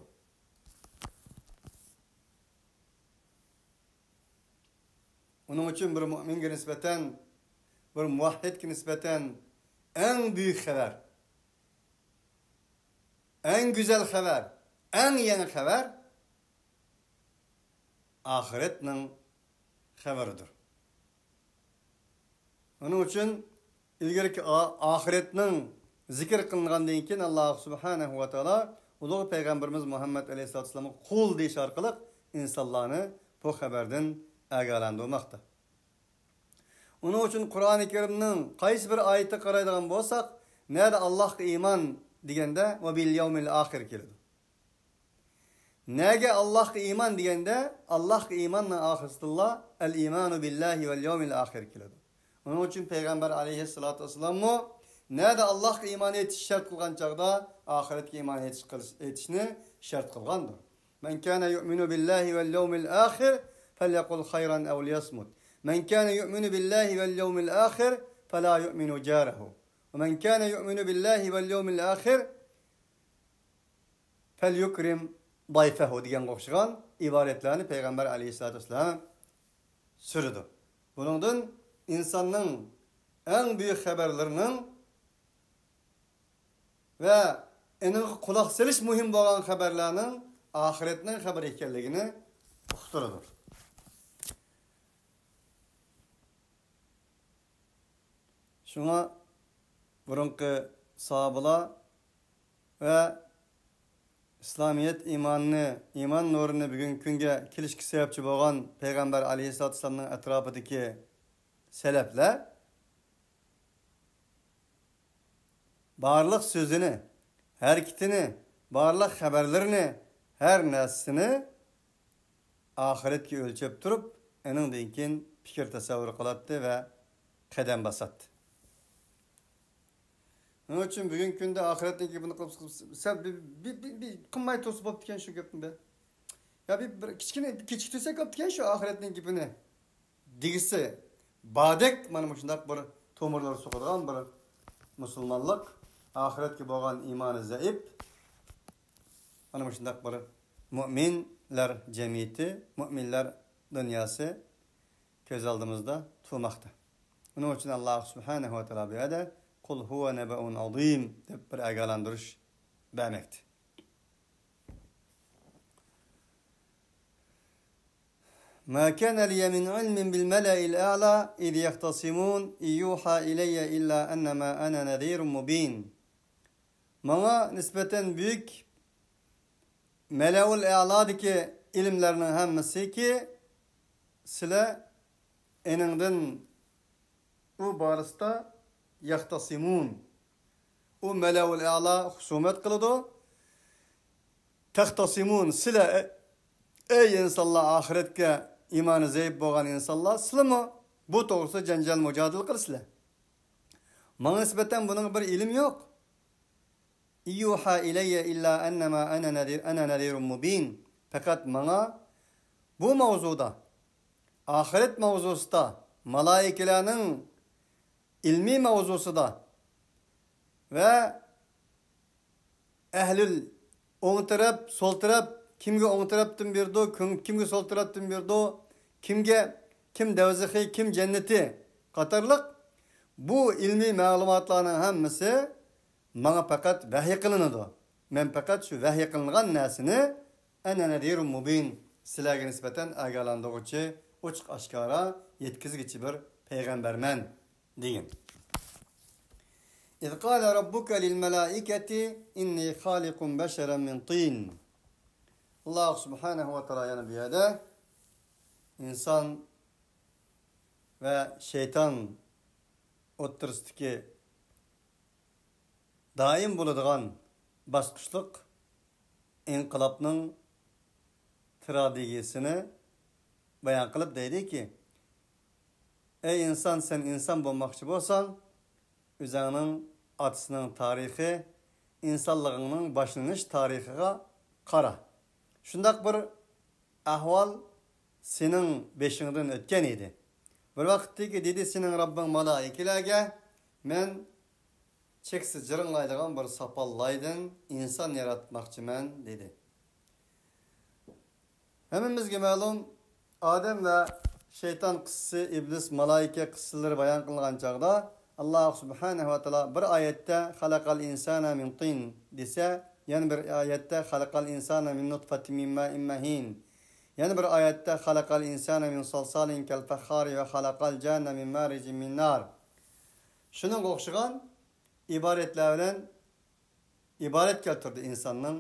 ئۇنىڭ ئۈچۈن بىر مۇئمىنگە نىسبەتەن، بىر مۇۋەھھىدكە نىسبەتەن ئەڭ بۈيۈك خەۋەر، ئەڭ گۈزەل خەۋەر، ئەڭ يېڭى خەۋەر ئاخىرەتنىڭ خەۋىرىدۇر. ئۇنىڭ ئۈچۈن ئىلگىرىكى ئا-، ئاخىرەتنىڭ زىكىر قىلىنغاندىن كېيىن، ئاللاھ سۇبھانەھۇ ۋە تائالا ئۇلۇغ پەيغەمبىرىمىز مۇھەممەد ئەلەيھىسسالاتۇ ۋەسسالامغا قۇل دېيىش ئارقىلىق ئىنسانلارنى بۇ خەۋەردىن ئاگاھلاندۇرماقتا. ئۇنىڭ ئۈچۈن قۇرئانى كەرىمنىڭ قايسى بىر ئايىتىگە قارايدىغان بولساق، نەدە ئاللاھقا ئىمان دېگەندە ۋە بىل يەۋمىل ئاخىر كېلىدۇ. نەگە ئاللاھقا ئىمان دېگەندە، ئاللاھقا ئىماننىڭ ئاخىرسىدىنلا ئەل ئىمانۇ بىللاھى ۋەل يەۋمىل ئاخىر كېلىدۇ. ئۇنىڭ ئۈچۈن پەيغەمبەر ئەلەيھىسسالاتۇ ۋەسسالاممۇ نەدە ئاللاھقا ئىمان ئېيتىش شەرت قىلغان چاغدا ئاخىرەتكە ئىمان ئېيتىش قىلىش، ئېيتىشنى شەرت قىلغاندۇر. مەن كانە يۇئمىنۇ بىللاھى ۋەل يەۋمىل ئاخىر فەليەقۇل خەيرەن ئەۋ لىيەسمۇت. مەن كانە يۇئمىنۇ بىللاھى ۋەل يەۋمىل ئاخىر فەلا يۇئمىنۇ جارەھۇ. ۋە مەن كانە يۇئمىنۇ بىللاھى ۋەل يەۋمىل ئاخىر فەليۇكرىم ضيفه دېگەنگە ئوخشىغان ئىبارەتلەرنى پەيغەمبەر ئەلەيھىسسالاتۇ ۋەسسالام سۈرىدۇ. بۇنىڭدىن ئىنساننىڭ ئەڭ بۈيۈك خەۋەرلىرىنىڭ ۋە ئېنىڭغا قۇلاق سېلىش مۇھىم بولغان خەۋەرلەرنىڭ ئاخىرەتنىڭ خەۋىرى ئىكەنلىكىنى ئۇقتۇرىدۇ. شۇڭا بۇرۇنقى ساھابىلار ۋە ئىسلامىيەت ئىمانىنى، ئىمان نۇرىنى بۈگۈنكى كۈنگە كېلىشكە سەۋەبچى بولغان پەيغەمبەر ئەلەيھىسسالاتۇ ۋەسسالامنىڭ ئەتراپىدىكى سەلەپلەر بارلىق سۆزىنى، ھەرىكىتىنى، بارلىق خەۋەرلىرىنى، ھەر نەرسىنى ئاخىرەتكە ئۆلچەپ تۇرۇپ، ئېنىڭدىن كېيىن پىكىر تەسەۋۋۇر قىلاتتى ۋە قەدەم باساتتى. شۇنىڭ ئۈچۈن بۈگۈنكى كۈندە ئاخىرەتنىڭ گېپىنى قىلىپ، سەل بىر، بىر، بىر، بىر قىلماي تۇرسا بوپتىكەن شۇ گەپنى بىر. يا بىر، بىر كىچىككىنە كېچىكتۈرسەك بوپتىكەن شۇ ئاخىرەتنىڭ گېپىنى دېگۈسى باردەك، مانا مۇشۇنداق بىر تومۇرلار سوقىدىغان بىر مۇسۇلمانلىق، ئاخىرەتكە بولغان ئىمانى زەئىپ، مانا مۇشۇنداق بىر مۇئمىنلەر جەمئىيىتى، مۇئمىنلەر دۇنياسى كۆز ئالدىمىزدا تۇرماقتا. ئۇنىڭ ئۈچۈن ئاللاھ سۇبھانەھۇ ۋە تائالا بۇ يەردە «قۇل ھۇۋە نەبەئۇن ئازىم» دەپ بىر ئاگاھلاندۇرۇش بەرمەكتە. ما كان لي من علم بالملأ الأعلى إذ يختصمون إن يوحى إلي إلا أنما أنا نذير مبين. ماڭا نىسبەتەن بۈيۈك مەلەئۇل ئەلادىكى ئىلىملەرنىڭ ھەممىسىكى سىلە ئېنىڭدىن ئۇ بارىسىدا يەختەسىمۇن. ئۇ مەلەئۇل ئەلا خۇسۇمەت قىلىدۇ. تەختەسىمۇن، سىلە، ئەي ئىنسانلار، ئاخىرەتكە ئىمانى زەئىپ بولغان ئىنسانلار، سىلىمۇ بۇ توغرىسىدا جەنجال مۇجادىلە قىلىسىلەر. ماڭا نىسبەتەن بۇنىڭغا بىر ئىلىم يوق. يوحى إلي إلا أنما أنا نذير، أنا نذير مبين. پەقەت ماڭا بۇ ماۋزۇدا، ئاخىرەت ماۋزۇسىدا، مالائىكىلەرنىڭ ئىلمىي ماۋزۇسىدا ۋە ئەھلىل ئوڭ تەرەپ، سول تەرەپ، كىمگە ئوڭ تەرەپتىن بېرىدۇ، كىم-، كىمگە سول تەرەپتىن بېرىدۇ، كىمگە، كىم دەۋزىخى، كىم جەننىتى قاتارلىق بۇ ئىلمىي مەلۇماتلارنىڭ ھەممىسى ماڭا پەقەت ۋەھىي قىلىنىدۇ. مەن پەقەت شۇ ۋەھىي قىلىنغان نەرسىنى، أنا نذير مبين، سىلەرگە نىسبەتەن ئاگاھلاندۇرغۇچى، ئوچۇق ئاشكارا يەتكۈزگۈچى بىر پەيغەمبەرمەن، دېگەن. إذ قال ربك للملائكة إني خالق بشرا من طين. ئاللا سۇبھانەھۇ ۋە تائالا يەنە بۇ يەردە ئىنسان ۋە شەيتان ئوتتۇرىسىدىكى دائىم بولىدىغان باسقۇچلۇق ئىنقىلابنىڭ تراگېدىيىسىنى بايان قىلىپ دەيدىكى، ئەي ئىنسان، سەن ئىنسان بولماقچى بولساڭ، ئۆزۈڭنىڭ ئاتىسىنىڭ تارىخى، ئىنسانلىقىڭنىڭ باشلىنىش تارىخىغا قارا. شۇنداق بىر ئەھۋال سېنىڭ بېشىڭدىن ئۆتكەن ئىدى. بىر ۋاقىتتىكى دېدى سېنىڭ رەببىڭ مالائىكىلەرگە، مەن چەكسىز جىرىڭلايدىغان بىر ساپال لايدىن ئىنسان ياراتماقچىمەن، دېدى. ھەممىمىزگە مەلۇم، ئادەم ۋە شەيتان قىسسىسى، ئىبلىس، مالايىكە قىسسىلىرى بايان قىلىنغان چاغدا، ئاللا سۇبھانەھۇ ۋە تائالا بىر ئايەتتە خەلەقەل ئىنسانە مىن تىن دېسە، يەنە بىر ئايەتتە خەلەقەل ئىنسانە مىن نۇتفەتىن مىن مائىن مەھىن، يەنە بىر ئايەتتە خەلەقەل ئىنسانە مىن سالسالىن كەل فەخخارى ۋە خەلەقەل جاننە مىن مارىجىن مىن نار. شۇنىڭغا ئوخشىغان ئىبارەتلەر بىلەن ئىبارەت كەلتۈردى ئىنساننىڭ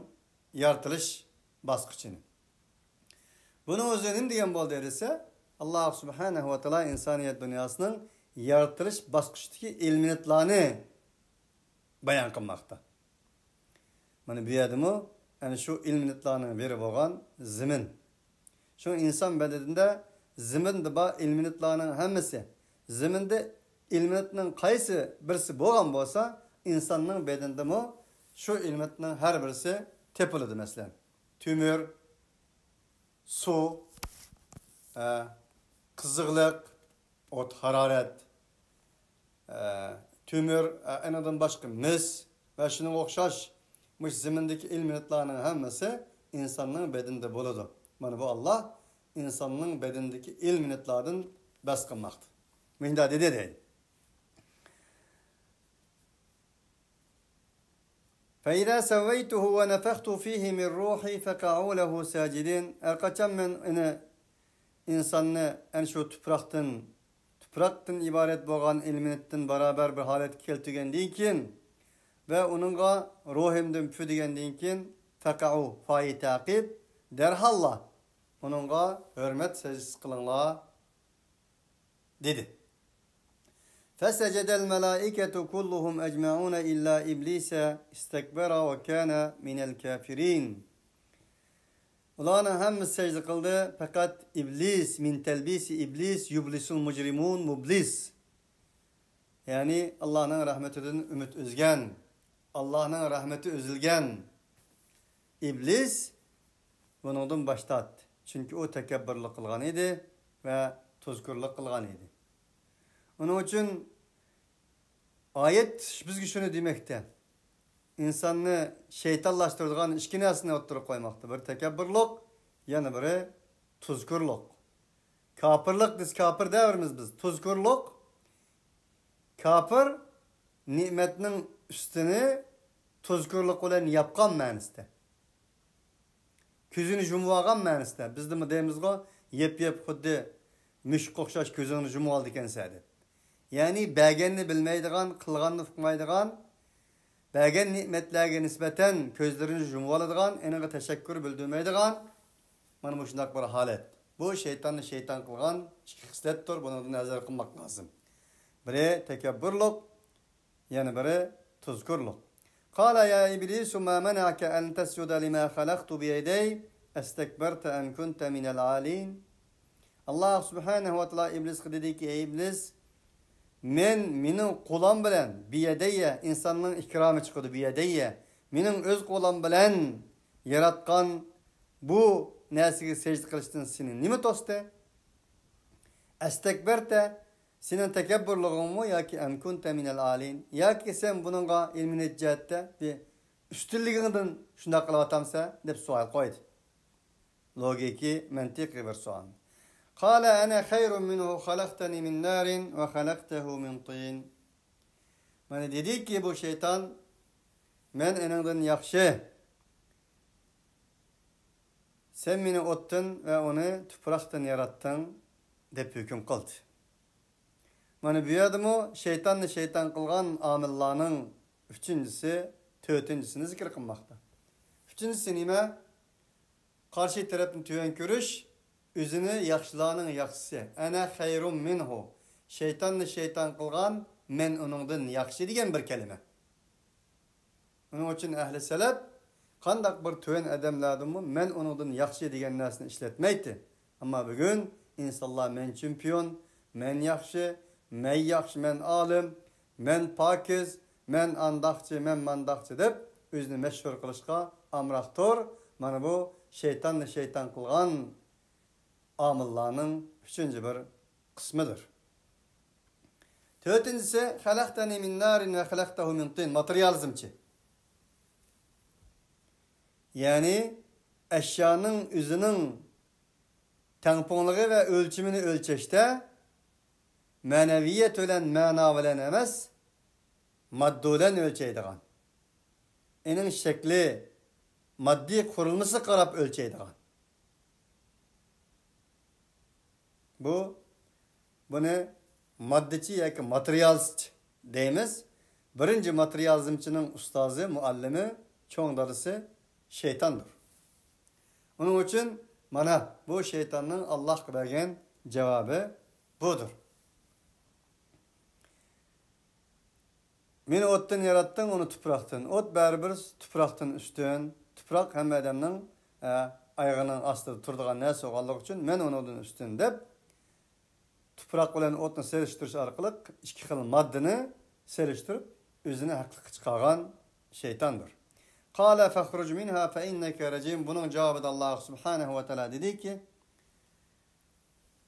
يارىتىلىش باسقۇچىنى. بۇنىڭ ئۆزى نېمە دېگەن بولدى دېسە، ئاللا سۇبھانەھۇ ۋە تائالا ئىنسانىيەت دۇنياسىنىڭ يارىتىلىش باسقۇچىدىكى ئېلېمېنتلارنى بايان قىلماقتا. مانا بۇ يەردىمۇ ئەنە شۇ ئېلېمېنتلارنىڭ بىرى بولغان زېمىن. شۇڭا ئىنسان بەدىنىدە زېمىندا بار ئېلېمېنتلارنىڭ ھەممىسى، زېمىندا ئېلېمېنتنىڭ قايسى بىرسى بولغان بولسا، ئىنساننىڭ بەدىنىدىمۇ شۇ ئېلېمېنتنىڭ ھەر بىرسى تېپىلىدۇ. مەسىلەن، تۆمۈر، سۇ، ئە، قىزىقلىق، ئوت، ھارارەت، ئە، تۆمۈر، ئە، ئېنىڭدىن باشقا مىس ۋە شۇنىڭغا ئوخشاش مۇشۇ زېمىندىكى ئېلېمېنتلارنىڭ ھەممىسى ئىنساننىڭ بەدىنىدە بولىدۇ. مانا بۇ ئاللا ئىنساننىڭ بەدىنىدىكى ئېلېمېنتلاردىن بەس قىلماقتا. مۇنداق دېدى دەيدۇ. فإذا سويته ونفخت فيه من روحي فقعوا له ساجدين. ھەر قاچان مەن ئۇنى، ئىنساننى، ئەنە شۇ تۇپراقتىن، تۇپراقتىن ئىبارەت بولغان ئېلېمېنتتىن بارابەر بىر ھالەتكە كەلتۈرگەندىن كېيىن ۋە ئۇنىڭغا روھۇمدىن پۈ دېگەندىن كېيىن، فەقەئۇ، فائى تەقىب، دەرھاللا ئۇنىڭغا ھۆرمەت سەجدىسى قىلىڭلار، دېدى. فسجد الملائكة كلهم أجمعون إلا إبليس استكبر وكان من الكافرين. ئۇلارنىڭ ھەممىسى سەجدە قىلدى، پەقەت ئىبلىس، من تلبيس إبليس يبلس المجرمون، مۇبلىس. يەنى ئاللانىڭ رەھمىتىدىن ئۈمىد ئۈزگەن، ئاللانىڭ رەھمىتى ئۈزۈلگەن ئىبلىس بۇنىڭدىن باش تارتتى. چۈنكى ئۇ تەكەببۇرلۇق قىلغان ئىدى ۋە تۇزكورلۇق قىلغان ئىدى. ئۇنىڭ ئۈچۈن ئايەت بىزگە شۇنى دېمەكتە. ئىنساننى شەيتانلاشتۇرىدىغان ئىككى نەرسىنى ئوتتۇرىغا قويماقتا. بىرى تەكەببۇرلۇق، يەنە بىرى تۇزكورلۇق. كاپىرلىق دېسە كاپىر دەۋرىمىز بىز. تۇزكورلۇق، كاپىر نېمەتنىڭ ئۈستىنى تۇزكورلۇق بىلەن ياپقان مەنىسىدە. كۆزىنى يۇمۇۋالغان مەنىسىدە. بىزدىمۇ دەيمىزغۇ، يېپ-يېپ خۇددى مۈشۈككە ئوخشاش كۆزۈڭنى يۇمۇۋالىدىكەنسەن دەپ. يەنى بەرگەننى بىلمەيدىغان، قىلغاننى ئۇقمايدىغان، بەرگەن نېمەتلەرگە نىسبەتەن كۆزلىرىنى يۇمۇۋالىدىغان، ئېنىڭغا تەشەككۈر بىلدۈرمەيدىغان، مانا مۇشۇنداق بىر ھالەت. بۇ شەيتاننى شەيتان قىلغان ئىككى خىسلەتتۇر، بۇنىڭدىن ھەزەر قىلماق لازىم. بىرى تەكەببۇرلۇق، يەنە بىرى تۇزكۇرلۇق. قال يا إبليس ما منعك أن تسجد لما خلقت بيدي أستكبرت أم كنت من العالين؟ ئاللاھ سۇبھانەھۇ ۋە تائالا ئىبلىسقا دېدىكى، ئەي ئىبلىس، مەن مېنىڭ قولۇم بىلەن، بىيەدەييە، ئىنساننىڭ ئىكرامى چىقىدۇ، بىيەدەييە، مېنىڭ ئۆز قولۇم بىلەن ياراتقان بۇ نەرسىگە سەجدە قىلىشتىن سېنى نېمە توستى؟ ئەستەكبەرتە، سېنىڭ تەكەببۇرلۇقۇڭمۇ ياكى ئەم كۇنتە مىنەل ئالىين، ياكى سەن بۇنىڭغا ئىلمىي جەھەتتە بىر ئۈستۈنلۈكىڭدىن شۇنداق قىلىۋاتامسەن دەپ سوئال قويدى. لوگىكى، مەنتىقىي بىر سوئال. قال أنا خير منه خلقتني من نار وخلقته من طين. مانا دېدىكى بۇ شەيتان، مەن ئېنىڭدىن ياخشى. سەن مېنى ئوتتىن ۋە ئۇنى تۇپراقتىن ياراتتىڭ، دەپ ھۆكۈم قىلدى. مانا بۇ يەردىمۇ شەيتاننى شەيتان قىلغان ئامىللارنىڭ ئۈچىنچىسى، تۆتىنچىسىنى زىكىر قىلماقتا. ئۈچىنچىسى نېمە؟ قارشى تەرەپنى تۆۋەن كۆرۈش، ئۆزىنى ياخشىلارنىڭ ياخشىسى. أنا خير منه. شەيتاننى شەيتان قىلغان، مەن ئۇنىڭدىن ياخشى دېگەن بىر كەلىمە. ئۇنىڭ ئۈچۈن ئەھلى سەلەپ قانداق بىر تۆۋەن ئادەملەردىنمۇ مەن ئۇنىڭدىن ياخشى دېگەن نەرسىنى ئىشلەتمەيتتى. ئەمما بۈگۈن ئىنسانلار مەن چېمپىيون، مەن ياخشى، مەن ياخشى، مەن ئالىم، مەن پاكىز، مەن ئانداقچى، مەن مانداقچى دەپ ئۆزىنى مەشھۇر قىلىشقا ئامراقتۇر. مانا بۇ شەيتاننى شەيتان قىلغان ئامىللارنىڭ ئۈچىنچى بىر قىسمىدۇر. تۆتىنچىسى، خەلەقتەنى مىن نارىن ۋە خەلەقتەھۇ مىن تىن، ماتېرىيالىزمچى. يەنى ئەشيانىڭ ئۆزىنىڭ تەڭپۇڭلۇقى ۋە ئۆلچىمىنى ئۆلچەشتە مەنەۋىيەت بىلەن، مەنا بىلەن ئەمەس، ماددا بىلەن ئۆلچەيدىغان. ئېنىڭ شەكلى، ماددىي قۇرۇلمىسىغا قاراپ ئۆلچەيدىغان. بۇ، بۇنى ماددىچى ياكى ماتېرىيالىست دەيمىز. بىرىنچى ماتېرىيالىزمچىنىڭ ئۇستازى، مۇئەللىمى، چوڭ دادىسى شەيتاندۇر. ئۇنىڭ ئۈچۈن مانا بۇ شەيتاننىڭ ئاللاھقا بەرگەن جاۋابى بۇدۇر. مېنى ئوتتىن ياراتتىڭ، ئۇنى تۇپراقتىن. ئوت بەرىبىر تۇپراقتىن ئۈستۈن. تۇپراق ھەممە ئادەمنىڭ، ئە، ئايىغىنىڭ ئاستىدا تۇرىدىغان نەرسە بولغانلىقى ئۈچۈن مەن ئۇنىڭدىن ئۈستۈن دەپ، تۇپراق بىلەن ئوتنى سېلىشتۇرۇش ئارقىلىق ئىككى خىل ماددىنى سېلىشتۇرۇپ، ئۆزىنى ھەقلىقكە چىقارغان شەيتاندۇر. قال فاخرج منها فإنك رجيم. بۇنىڭ جاۋابىدا ئاللاھ سۇبھانەھۇ ۋە تائالا دېدىكى،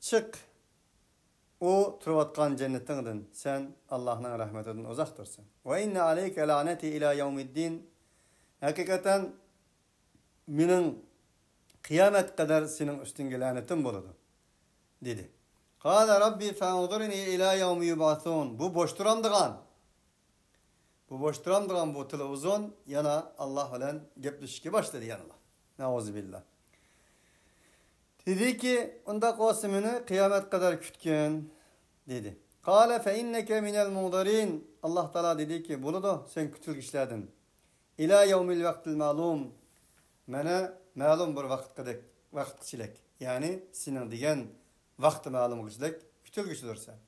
چىق ئۇ تۇرۇۋاتقان جەننىتىڭدىن، سەن ئاللاھنىڭ رەھمىتىدىن ئۇزاقتۇرسەن. وإن عليك لعنتي إلى يوم الدين. ھەقىقەتەن مېنىڭ قىيامەت قەدەر سېنىڭ ئۈستۈڭگە لەنىتىم بولىدۇ، دېدى. قال رب فانظرني إلى يوم يبعثون. بۇ بوش تۇرامدىغان. بۇ بوش تۇرامدىغان بۇ تىلى ئۇزۇن، يەنە ئاللاھ بىلەن گەپلىشىشكە باشلىدى يەنىلا. نەئۇزۇبىللا. دېدىكى، ئۇنداق بولسا مېنى قىيامەت قەدەر كۈتكىن، دېدى. قال فإنك من المنظرين. ئاللاھ تائالا دېدىكى، بولىدۇ، سەن كۈتۈلگۈچىلەردىن. إلى يوم الوقت المعلوم. مانا مەلۇم بىر ۋاقىتقىدەك، ۋاقىتقىچىلىك. يەنى سېنىڭ دېگەن ۋاقتى مەلۇمغىچىلىك كۈتۈلگۈچىدۇرسەن.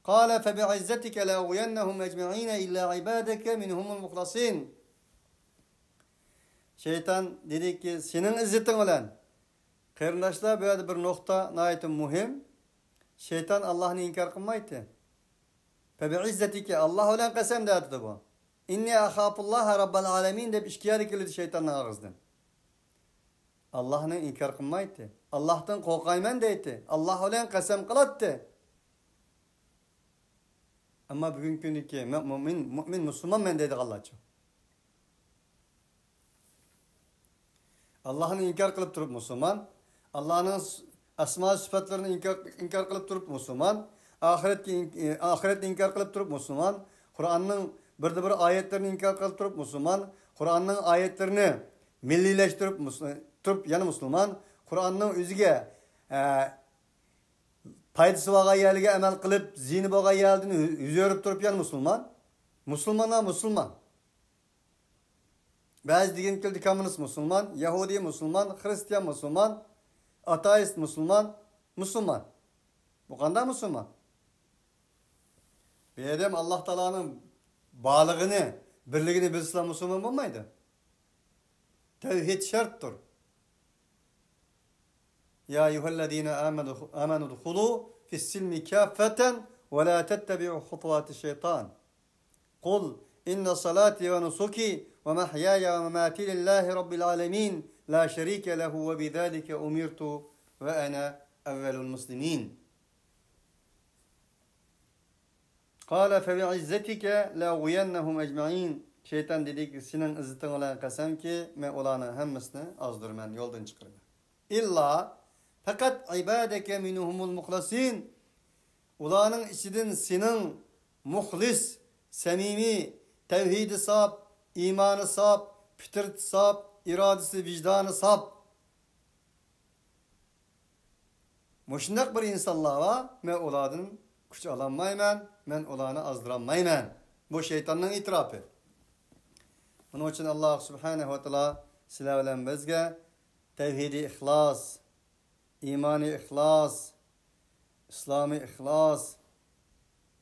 قال فبعزتك لأغوينهم أجمعين إلا عبادك منهم المخلصين. شەيتان دېدىكى، سېنىڭ ئىززىتىڭ بىلەن. قېرىنداشلار، بۇ يەردە بىر نۇقتا ناھايىتى مۇھىم. شەيتان ئاللاھنى ئىنكار قىلمايتتى. فبعزتك، ئاللاھ بىلەن قەسەم دەۋاتىدۇ بۇ. إني أخاف الله رب العالمين دەپ ئىككى يەردە كېلىدۇ شەيتاننىڭ ئاغزىدىن. ئاللاھنى ئىنكار قىلمايتتى. ئاللاھتىن قورقايمەن دەيتتى. ئاللاھ بىلەن قەسەم قىلاتتى. ئەمما بۈگۈنكى كۈندىكى مە-، مۇئمىن، مۇئمىن مۇسۇلمانمەن دەيدىغانلارچۇ؟ ئاللاھنى ئىنكار قىلىپ تۇرۇپ مۇسۇلمان، ئاللاھنىڭ س-، ئەسما سۈپەتلىرىنى ئىنكار، ئىنكار قىلىپ تۇرۇپ مۇسۇلمان، ئاخىرەتكە ئىن-، ئاخىرەتنى ئىنكار قىلىپ تۇرۇپ مۇسۇلمان، قۇرئاننىڭ بىردە بىر ئايەتلىرىنى ئىنكار قىلىپ تۇرۇپ مۇسۇلمان، قۇرئاننىڭ ئايەتلىرىنى مىللىيلەشتۈرۈپ مۇس-، تۇرۇپ يەنە مۇسۇلمان، قۇرئاننىڭ ئۆزىگە، ئە، پايدىسى بولغان يەرلىرىگە ئەمەل قىلىپ، زىيىنى بولغان يەردىن يۈز ئۆرۈپ تۇرۇپ يەنە مۇسۇلمان. مۇسۇلمانلار مۇسۇلمان. بەزى دېگەن كېلىدۇ، كوممۇنىست مۇسۇلمان، يەھۇدىي مۇسۇلمان، خرىستىيان مۇسۇلمان، ئاتېئىست مۇسۇلمان، مۇسۇلمان. بۇ قانداق مۇسۇلمان؟ بۇ ئادەم ئاللاھ تائالانىڭ بارلىقىنى، بىرلىكىنى بىلسىلا مۇسۇلمان بولمايدۇ. تەۋھىد شەرتتۇر. يا أيها الذين آمنوا، آمنوا ادخلوا في السلم كافة ولا تتبعوا خطوات الشيطان. قل إن صلاتي ونسكي ومحياي ومماتي لله رب العالمين لا شريك له وبذلك أمرت وأنا أول المسلمين. قال فبعزتك لأغوينهم أجمعين. شەيتان دېدىكى، سېنىڭ ئىززىتىڭ بىلەن قەسەمكى، مەن ئۇلارنىڭ ھەممىسىنى ئازدۇرىمەن، يولدىن چىقىرىمەن. إلا فقط عبادك منهم المخلصين. ئۇلارنىڭ ئىچىدىن سېنىڭ مۇخلىس، سەمىمىي، تەۋھىدى ساپ، ئىمانى ساپ، پىترىتى ساپ، ئىرادىسى، ۋىجدانى ساپ. مۇشۇنداق بىر ئىنسانلار بار، مەن ئۇلاردىن كۈچ ئالالمايمەن، مەن ئۇلارنى ئازدۇرالمايمەن. بۇ شەيتاننىڭ ئېتىراپى. بۇنىڭ ئۈچۈن ئاللاھ سۇبھانەھۇ ۋە تائالا سىلەر بىلەن بىزگە تەۋھىدى ئىخلاس، ئىمانى ئىخلاس، ئىسلامى ئىخلاس،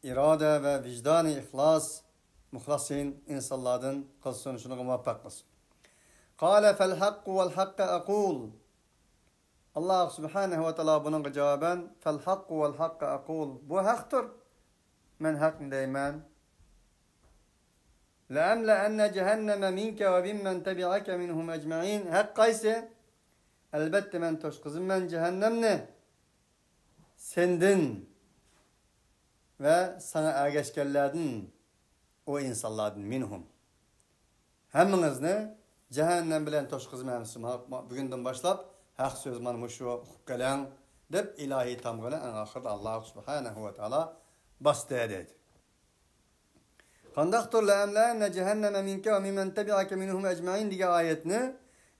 ئىرادە ۋە ۋىجدانى ئىخلاس، مۇخلىسىن ئىنسانلاردىن قىلسۇن، شۇنىڭغا مۇۋەپپەق قىلسۇن. قال فالحق والحق أقول. ئاللاھ سۇبھانەھۇ ۋە تائالا بۇنىڭغا جاۋابەن، فالحق والحق أقول، بۇ ھەقتۇر، مەن ھەقنى دەيمەن. لأملأن جهنم منك وممن تبعك منهم أجمعين. ھەق قايسى؟ ئەلبەتتە، مەن توشقۇزىمەن جەھەننەمنى سەندىن ۋە ساڭا ئەگەشكەنلەردىن، ئۇ ئىنسانلاردىن، مىنھۇم. ھەممىڭىزنى جەھەننەم بىلەن توشقۇزىمەن، بۈگۈندىن باشلاپ ھەق سۆز مانا مۇشۇ، ئۇقۇپ قېلىڭ، دەپ ئىلاھىي تامغىنى ئەڭ ئاخىرىدا ئاللاھ سۇبھانەھۇ ۋە تائالا باستى، دەيدۇ. قانداقتۇر، لأملأن جهنم منك وممن تبعك منهم أجمعين دېگەن ئايەتنى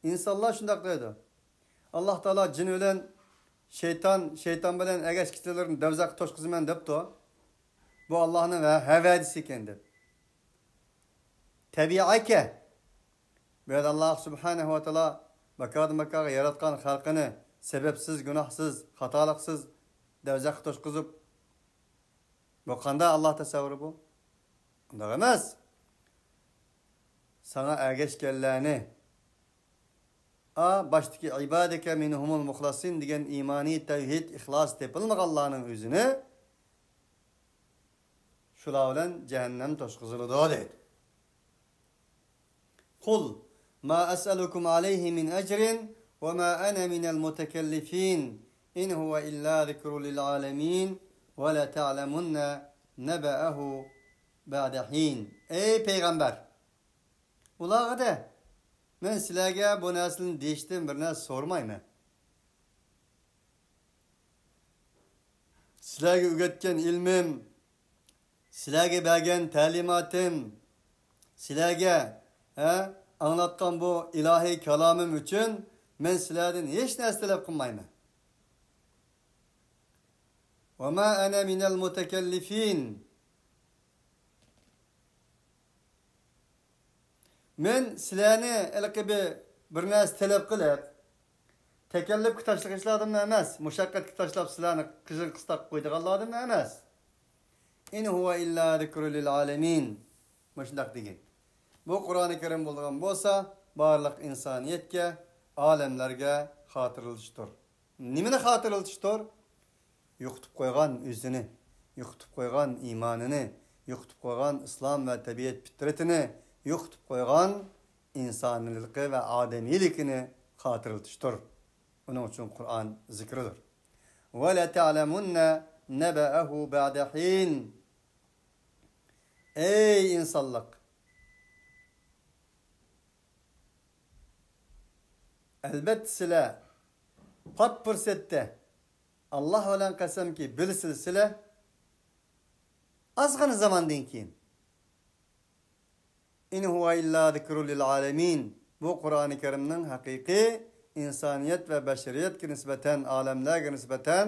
ئىنسانلار شۇنداق دەيدۇ. ئاللاھ تائالا جىن بىلەن شەيتان، شەيتان بىلەن ئەگەشكۈچىلىرىنى دەۋزەخكە توشقۇزىمەن دەپتۇ. بۇ ئاللاھنىڭ ۋە-، ھە ۋەدىسى ئىكەن دەپ. تەبىئەكە. بۇ يەردە ئاللاھ سۇبھانەھۇ ۋە تائالا ماكاردىن ماكارغا ياراتقان خەلقىنى سەۋەبسىز، گۇناھسىز، خاتالىقسىز دەۋزەخكە توشقۇزۇپ، بۇ قانداق ئاللاھ تەسەۋۋۇرى بۇ؟ ئۇنداق ئەمەس. ساڭا ئەگەشكەنلەرنى، ئا، باشتىكى عبادك منهم المخلصين دېگەن ئىمانى، تەۋھىد، ئىخلاس تېپىلمىغانلارنىڭ ئۆزىنى شۇلار بىلەن جەھەننەم توشقۇزۇلىدۇ، دەيدۇ. قل ما أسألكم عليه من أجر وما أنا من المتكلفين إن هو إلا ذكر للعالمين ولتعلمن نبأه بعد حين. ئەي پەيغەمبەر، ئۇلارغا دە، مەن سىلەرگە بۇ نەرسىلەرنى دېيىشتىن بىر نەرسە سورىمايمەن. سىلەرگە ئۆگەتكەن ئىلمىم، سىلەرگە بەرگەن تەلىماتىم، سىلەرگە، ھە، ئاڭلاتقان بۇ ئىلاھىي كالامىم ئۈچۈن مەن سىلەردىن ھېچ نەرسە تەلەپ قىلمايمەن. وما أنا من المتكلفين. مەن سىلەرنى ھېلىقى بىر، بىر نەرسە تەلەپ قىلىپ، تەكەللۇپكە تاشلىغۇچىلاردىنمۇ ئەمەس، مۇشەققەتكە تاشلاپ سىلەرنى قىيىن قىستاققا قويىدىغانلاردىنمۇ ئەمەس. إن هو إلا ذكر للعالمين. مۇشۇنداق دېگىن. بۇ قۇرئانى كەرىم بولىدىغان بولسا، بارلىق ئىنسانىيەتكە، ئالەملەرگە خاتىرىلىتىشتۇر. نېمىنى خاتىرىلىتىشتۇر؟ يوقىتىپ قويغان ئۆزىنى، يوقىتىپ قويغان ئىمانىنى، يوقىتىپ قويغان ئىسلام ۋە تەبىئەت پىترىتىنى، يوقىتىپ قويغان ئىنسانىيلىقى ۋە ئادەمىيلىكىنى خاتىرىلىتىشتۇر. ئۇنىڭ ئۈچۈن قۇرئان زىكرىدۇر. ولتعلمن نبأه بعد حين. ئەي ئىنسانلىق! ئەلبەتتە سىلەر پات پۇرسەتتە، ئاللاھ بىلەن قەسەمكى، بىلىسىلەر سىلەر ئازغىنە زاماندىن كېيىن. إن هو إلا ذكر للعالمين. بۇ قۇرئانى كەرىمنىڭ ھەقىقىي ئىنسانىيەت ۋە بەشەرىيەتكە نىسبەتەن، ئالەملەرگە نىسبەتەن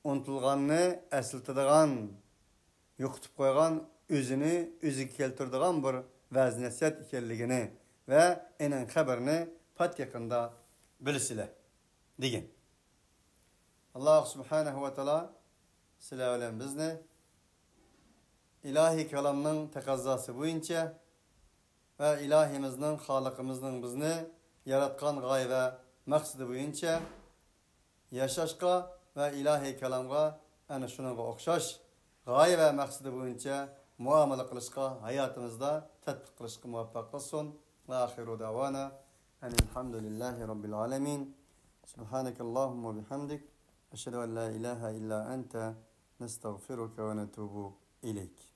ئۇنتۇلغاننى ئەسلىتىدىغان، يوقىتىپ قويغان ئۆزىنى ئۆزىگە كەلتۈرىدىغان بىر ۋەز-نەسىھەت ئىكەنلىكىنى ۋە ئېنىڭ خەۋىرىنى پات يېقىندا بىلىسىلەر، دېگەن. ئاللاھ سۇبھانەھۇ ۋە تائالا سىلەر بىلەن بىزنى ئىلاھىي كالامنىڭ تەقەززاسى بويىچە ۋە ئىلاھىمىزنىڭ، خالىقىمىزنىڭ بىزنى ياراتقان غايە ۋە مەقسىتى بويىچە ياشاشقا ۋە ئىلاھىي كالامغا ئەنە شۇنىڭغا ئوخشاش غايە ۋە مەقسىتى بويىچە مۇئامىلە قىلىشقا، ھاياتىمىزدا تەتبىق قىلىشقا مۇۋەپپەق قىلسۇن. ۋە ئاخىرۇ دەۋانا ئەنىل ھەمدۇلىللاھى رەببىل ئالەمىن. سۇبھانەكەللاھۇممە ۋە بىھەمدىك. ئەشھەدۇ ئەن لا ئىلاھە ئىللا ئەنتە. نەستەغفىرۇكە ۋە نەتۇبۇ ئىلەيك.